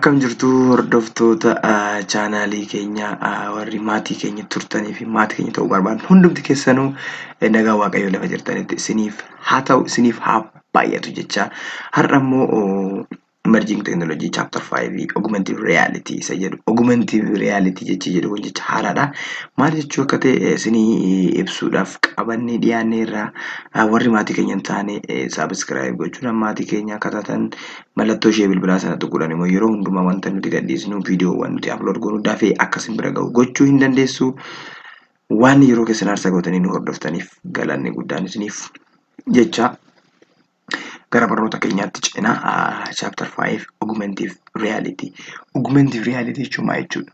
Akkam jirtu hordoftoota chaanaalii keenya, warri maatii keenya turtanii fi maatii keenya ta'uu barbaadan hundumti keessanuu, nagaa Waaqayyoo lafa jirtanitti isiniif haa ta'u, isiniif haa baay'atu jecha. Har'a immoo Emerging Technology Chapter 5, Augmented Reality isa jedhu. Augmented Reality jechi jedhu kun jecha haaraadha. Maal jechuu akka ta'e isinii ibsuudhaaf qabannee dhiyaanne irraa, warri maatii keenya hin taane subscribe gochuudhaan maatii keenya akka taatan, mallattoo ishee bilbilaa sana tuquudhaan immoo yeroo hundumaa wanta nuti gadhiisnu, viidiyoowwan nuti upload goonu dafee akka isin bira ga'u gochuu hin dandeessu. Waan yeroo keessan aarsaa gootanii nu hordoftaniif galanni guddaan isiniif jecha, gara barnoota keenyaatti cina. Chapter 5, Augmented Reality. Augmented Reality jechuun maal jechuudha?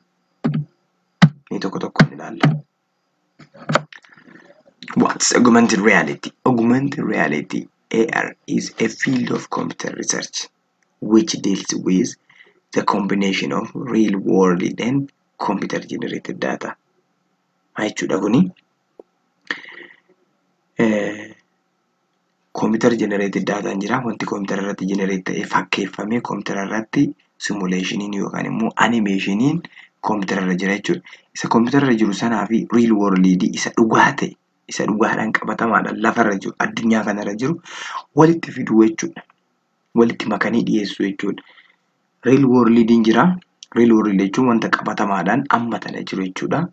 Ni tokko tokkoon ilaalla. What's augmented reality? Augmented reality, AR, is a field of computer research which deals with the combination of real world and computer generated data. Maal jechuudha kuni? Computer generated data jira. Wanti computer irratti generate ta'ee fakkeeffamee computer irratti simulationiin yookaan immoo animationiin computer irra jira jechuudha. Isa computer irra jiru sanaa fi real world isa dhugaa ta'e, isa dhugaadhaan qabatamaadhaan lafarra jiru, addunyaa kanarra jiru walitti fiduu jechuudha. Walitti makanii dhiyeessuu jechuudha. Real world jira. Real world jechuun wanta qabatamaadhaan amma tana jiru jechuudha.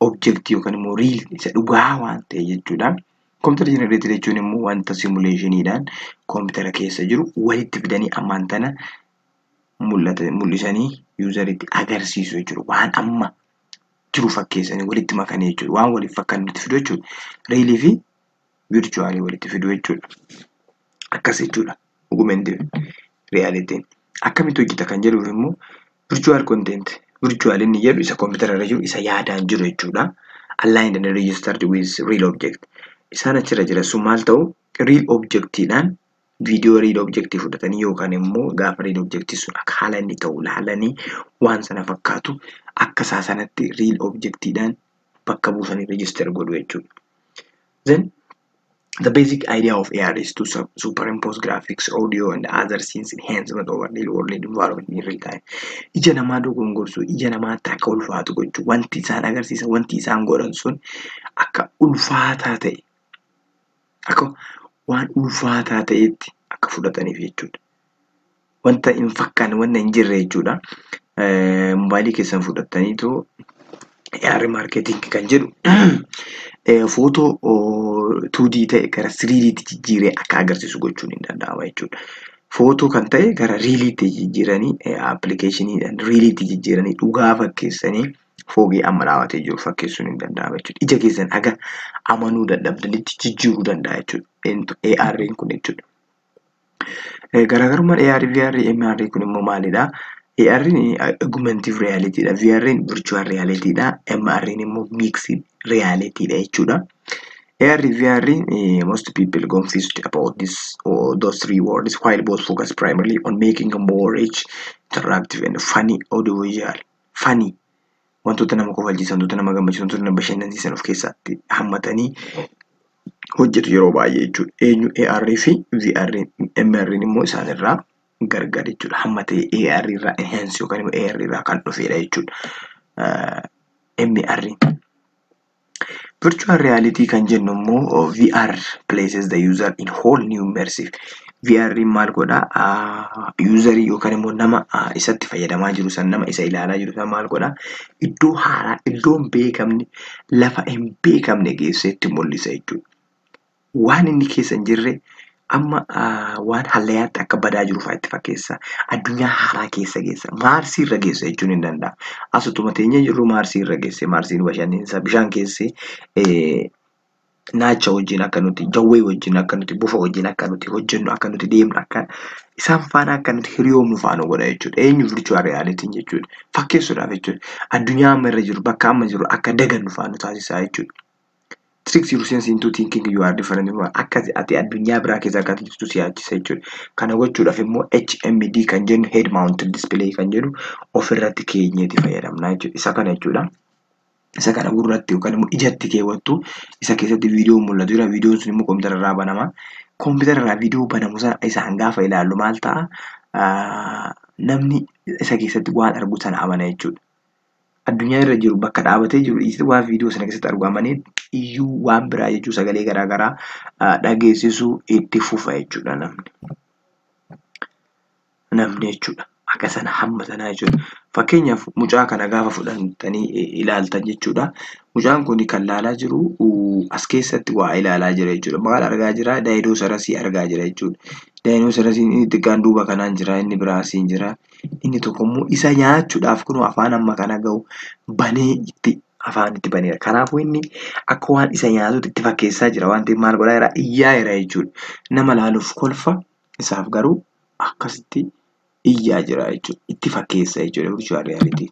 Object yookaan immoo real isa dhugaa waan ta'e jechuudha. Computer generated jechuun immoo wanta simulationiidhaan computer keessa jiru walitti fidanii ammaan tana mul'ata mul'isanii useritti agarsiisu jechuudha. Waan amma jiru fakkeessanii walitti makanii jechuudha. Waan waliif fakkaannutti fidu jechuudha. Realii fi virtualii walitti fidu jechuudha. Akkas jechuudha. Augmented realityn. Akkamitti hojjeta kan jedhuuf immoo, virtual content. Virtual inni jedhu isa kompiitara irra jiru, isa yaadaan jiru jechuudha. Aligned and registered with real object. Isaan achirra jira sun maal ta'u, real objectiidhaan viidiyoo real objectii fudhatanii yookaan immoo gaafa real objectii sun akka haala inni ta'u laalanii, waan sana fakkaatu akka isaa sanatti real objectiidhaan bakka buusanii register godhu jechuudha. Then the basic idea of AR is to superimpose graphics, audio and other scenes enhancement over real world environment in real time. Ija namaa dogongorsu, ija namaatti akka ulfaatu gochuu, wanti isaan agarsiisan, wanti isaan godhan sun akka ulfaataa ta'e, akka waan ulfaataa ta'etti akka fudhataniif jechuudha. Wanta hin fakkaanne, wanta hin jirre jechuudha. Mobaayilii keessan fudhattaniitu AR marketing kan jedhu footoo 2D ta'e gara 3Dtti jijjiiree akka agarsiisu gochuun hin danda'ama jechuudha. Footoo kan ta'e gara realiitti jijjiiranii, applicationiidhaan realiitti jijjiiranii, dhugaa fakkeessanii, foogii amma dhaabatee jiru fakkeessuun hin danda'ama jechuudha. Ija keessan aga amanuu dadhabdanitti jijjiiruu danda'a jechuudha. AR kun jechuudha. Garaagarummaan AR, VR, MR kun immoo maalidha? AR augmented reality dha. VR virtual reality dha. MR immoo mixed reality dha jechuudha. AR, VR, most people confused about this or those three words, while both focus primarily on making a more rich, interactive and funny audiovisual. Funny, wantoota nama kofalchiisan, wantoota nama gammachiisan, wantoota nama bashannansiisan of keessatti hammatanii hojjetu yeroo baay'ee jechuudha. Eenyu? AR fi VR, MR immoo isaanirraa gargar jechuudha. Hamma ta'e AR irraa enhance yookaan immoo AR irraa kan dhufedha jechuudha. MR. Virtual reality kan jennu immoo, VR places the user in whole new immersive. VR maal godhaa? Userii yookaan immoo nama isatti fayyadamaa jiru san, nama isa ilaalaa jiru san maal godhaa? Iddoo haaraa, iddoo hin beekamne, lafa hin beekamne geesseetti mul'isa jechuudha. Waan inni keessa hin jirre, amma waan hallayyaatti akka badaa jiru fa'aa itti fakkeessa. Addunyaa haaraa keessa geessa. Maarsii irra geessa jechuun hin danda'amu. Asutuma teenyee jirru maarsii irra geesse. Maarsiin bashannansiisa, bishaan keessee naacha wajjin akka nuti, jawwee wajjin akka nuti, bofa wajjin akka nuti hojjennu, akka nuti deemnu, akka isaan faana akka nuti hiriyoomnu faana godha jechuudha. Eenyu? Virtual reality jechuudha. Fakkeessuudhaaf jechuudha. Addunyaa amma irra jiru, bakka amma jiru akka dagannu faana taasisaa jechuudha. Tricks your sense into thinking you are different from, akka ati addunyaa biraa keessa akka jirtu si yaachisa jechuudha. Kana gochuudhaaf immoo HMD kan jennu, head mounted display kan jedhu ofirratti keenyeeti fayyadamna jechuudha. Isa kana jechuudha. Isa kana gurratti yookaan immoo ijatti keewwattu, isa keessatti viidiyoon mul'atu jira. Viidiyoon sun immoo kompiitara irraa banama. Koompitara irraa viidiyoo banamu sana isaan gaafa ilaallu maal ta'a? Namni isa keessatti waan argu sana amana jechuudha. Addunyaa irra jiru bakka dhaabatee jiru dhiisee waan viidiyoo sana keessatti argu amanee iyyuu waan biraa jechuu sagalee garaagaraa dhageessisuu itti fufa jechuudha namni. Namni jechuudha. Akka sana hamma sanaa jechuudha. Fakkeenyaaf mucaa kana gaafa fudhatanii ilaaltan jechuudha. Mucaan kun kan ilaalaa jiru as keessatti waa ilaalaa jira jechuudha. Maal argaa jira? Daayinoosarasii argaa jira jechuudha. Daayinoosarasiin inni xiqqaan duuba kanaan jira, inni biraa asiin jira. Inni tokko immoo isa nyaachuudhaaf kunoo afaan amma kana gahu banee itti afaan itti baneera. Kanaafuu inni akka waan isa nyaatutti itti fakkeessaa jira. Waan ta'eef maal godhaa jira? Iyyaa jira jechuudha. Nama ilaaluuf kolfa isaaf garuu akkasitti iyyaa jira jechuudha. Itti fakkeessa jechuudha virtual reality.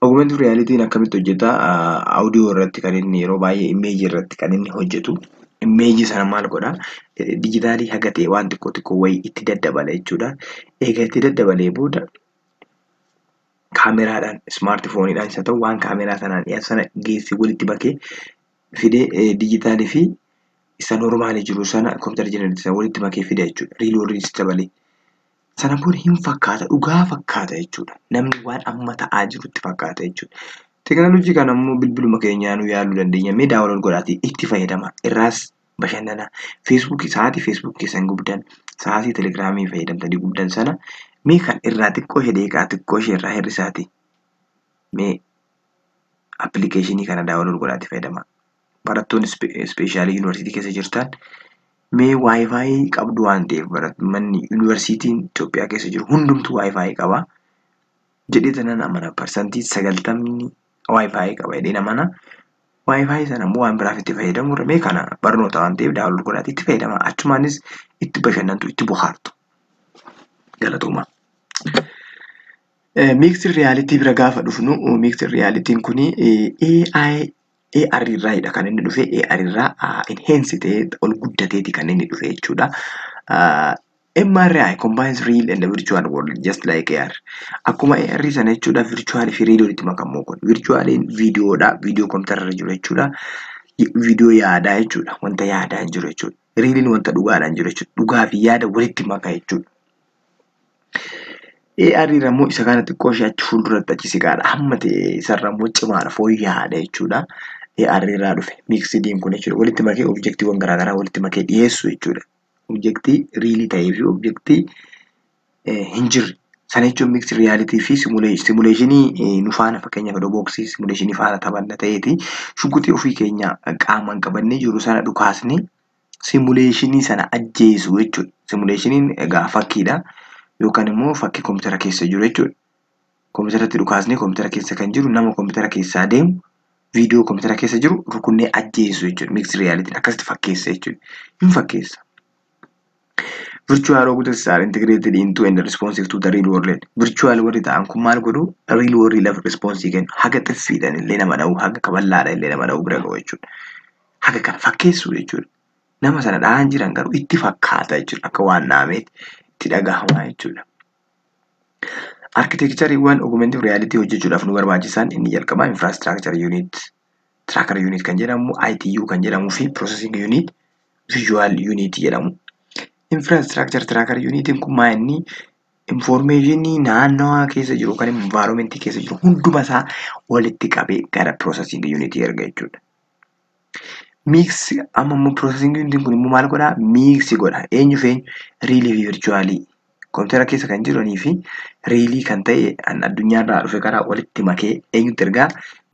Augmented reality'n akkamitti hojjeta? Audio irratti kan inni yeroo baay'ee image irratti kan inni hojjetu. Image sana maal godha? Dijitaalii haga ta'e waan xiqqoo xiqqoo wayii itti daddabala jechuudha. Egaa itti daddabalee booda kaameraadhaan ismaartifooniidhaan isa ta'u waan kaameraa sanaan dhiyaatu sana geessee walitti makee fidee dijitaalii fi isa noormaalii jiru sana kompiitara jenereetii sana walitti makee fida jechuudha. Riil worliis dabalee. Sana booda hin fakkaata dhugaa fakkaata jechuudha. Namni waan amma ta'aa jirutti fakkaata jechuudha. Teekinooloojii kana immoo bilbiluma keenyaan yaaluu dandeenya. Mee daawwaloon godhaatii itti fayyadama. Irraas bashannana. Feesbuukii sa'aatii feesbuukii keessan gubdan sa'aatii telegiraamii fayyadamtanii gubdan sana mee kan irraa xiqqoo ishee deeqaa xiqqoo ishee irraa hir'isaati. Mee appilikeeshinii kana daawwaloon godhaatii fayyadama. Barattoonni ispeeshaalii yuunivarsiitii keessa jirtan mee waayifaayi qabdu waan ta'eef manni yuunivarsiitiin Itoophiyaa keessa jiru hundumtuu waayifaayi qaba. Jedhee tanan amana 90% waayifaayi qaba jedheen amana. Waayifaayi sana immoo waan biraaf itti fayyadamu irra mee kana barnoota waan ta'eef daawwaloon godhaatii itti fayyadama. Achumaanis itti bashannantu itti bohaartu. Galatoomaa. Mixed reality bira gaafa dhufnu mixed reality'n kuni AI AR irraayidha kan inni dhufe. AR irraa enhance ta'ee ol guddateeti kan inni dhufe jechuudha. MRI combines real and virtual world just like AR. Akkuma AR sana jechuudha virtual fi real walitti makamu kun. Virtualiin viidiyoodha. Viidiyoo kompiitara irra jiru jechuudha. Viidiyoo yaadaa jechuudha. Wanta yaadaan jiru jechuudha. Realiin wanta dhugaadhaan jiru jechuudha. Dhugaa fi yaada walitti maka jechuudha. AR irra immoo isa kana xiqqoo ishee achi fuulduratti achi siqaadha. Hamma ta'e isarra immoo cimaadha fooyya'aadha jechuudha. AR irraa dhufe miiksidiin kun jechuudha. Walitti makee objektiiwwan garaagaraa walitti makee dhiyeessu jechuudha. Objektii riilii ta'ee fi objektii hin jirre. Sana jechuun miiksii riyaalitii fi simuleeshinii nu faana fakkeenyaaf robooksii simuleeshinii faana taphanna ta'eeti shuguxii ofii keenya qaamaan qabannee jiru sana dhukaasnee simuleeshinii sana ajjeesu jechuudha. Simuleeshiniin egaa fakkiidha yookaan immoo fakkii kompiitara keessa jiru jechuudha. Kompiitaratti dhukaasnee kompiitara keessa kan jiru nama kompiitara keessaa deemu viidiyoo kompiitara keessa jiru rukunnee ajjeesu jechuudha. Miiksii riyaalitiin akkasitti fakkeessa jechuudha. Hin fakkeessa. Virtual robots are integrated into and responsive to the real world. Virtual warri ta'an kun maal godhu? Real world lafa response kennu. Haga xiffiidhaan illee nama dha'u, haga kaballaadhaan illee nama dha'u bira ga'u jechuudha. Haga kana fakkeessu jechuudha. Nama sana dha'aan jiran garuu itti fakkaata jechuudha. Akka waan dha'ameetti itti dhagahama jechuudha. Arkiteekchariiwwan augmented reality hojjechuudhaaf nu barbaachisan inni jalqabaa infrastructure unit, tracker unit kan jedhamu, ITU kan jedhamuu fi processing unit, visual unit jedhamu. Infrastructure tracker unitiin kun maa inni informationii naannawaa keessa jiru yookaan environmentii keessa jiru hunduma isaa walitti qabee gara processing unit erga jechuudha. Mix amma immoo processing unitiin kun immoo maal godhaa? Mix godha. Eenyu fi eenyu? Riilii fi virtuaalii. Kompiitara keessa kan jiranii fi riilii kan ta'e addunyaarraa dhufe karaa walitti makee eenyutti ergaa?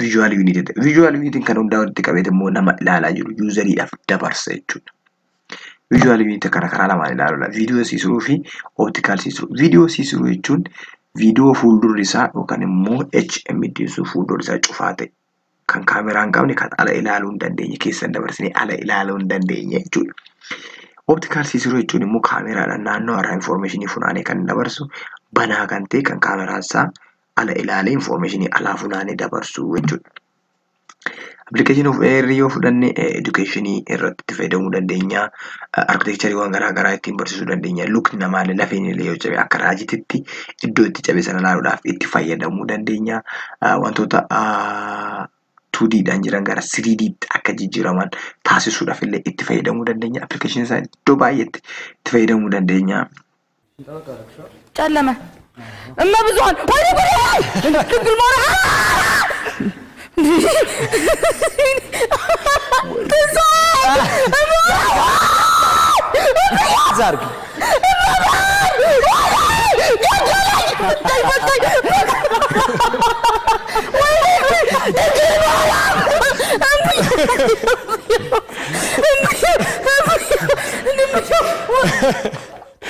Visual unit. Visual unitiin kan hundaa walitti qabeet immoo nama ilaalaa jiru uuseriidhaaf dabarsa jechuudha. Visual unit kana karaa lamaan ilaaluudha. Viidiyoo siisiruu fi optical siisiruu. Viidiyoo siisiruu jechuun viidiyoo fuuldurri isaa yookaan immoo HMD sun fuuldurri isaa cufaa ta'e kan kaameraa hin qabne kan ala ilaaluu hin dandeenye keessan dabarsinee ala ilaaluu hin dandeenye jechuudha. Optical siisiruu jechuun immoo kaameraadhaan naannoo irraa infoormeeshinii funaanee kan dabarsu banaa kan ta'e kan kaameraan isaa ala ilaalee infoormeeshinii alaa funaanee dabarsu jechuudha. Application of AR yoo fudhanne educationii irratti itti fayyadamuu dandeenya. Arkiteekchariiwwan garaa garaa ittiin barsiisuu dandeenya. Lukni namaallee lafeen illee yoo cabe akka raajititti iddoo itti cabe sana ilaaluudhaaf itti fayyadamuu dandeenya. Wantoota 2D'dhaan jiran gara 3D'tti akka jijjiiraman taasisuudhaaf illee itti fayyadamuu dandeenya. Appilikeeshinii isaa iddoo baay'eetti itti fayyadamuu dandeenya. ጨለመ እመ ብዙኃን ወይ ጉዴ ድንግል ማርያም ዛርግ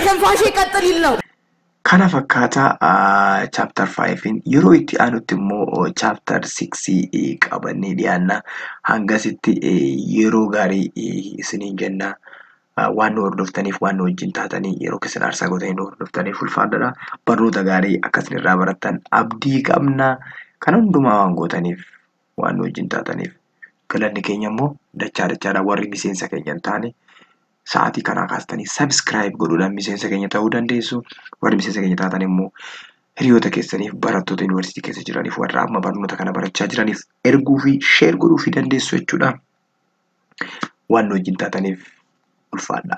ትንፋሼ ቀጥል ይል ነው። Kana fakkaataa chaaptar 5 yeroo itti aanutti immoo chaaptar 6 qabannee dhiyaanna. Hangasitti yeroo gaarii isiniin jenna. Waan nu hordoftaniif, waan nu wajjin taatanii yeroo keessan aarsaa gootanii nu hordoftaniif ulfaadha. Barnoota gaarii akka isin irraa barattan abdii qabna. Kana hundumaa waan gootaniif, waan nu wajjin taataniif galanni keenya immoo dachaa dachaadha. Warri miseensa keenya hin taane sa'aatii kanaa kaastanii subscribe godhuudhaan miseensa keenya ta'uu dandeessu. Warri miseensa keenya taatan immoo hiriyoota keessaniif, barattoota yuunivarsiitii keessa jiraniif, warra amma barnoota kana barachaa jiraniif erguu fi share godhuu fi dandeessu jechuudha. Waan nu wajjin taataniif ulfaadha.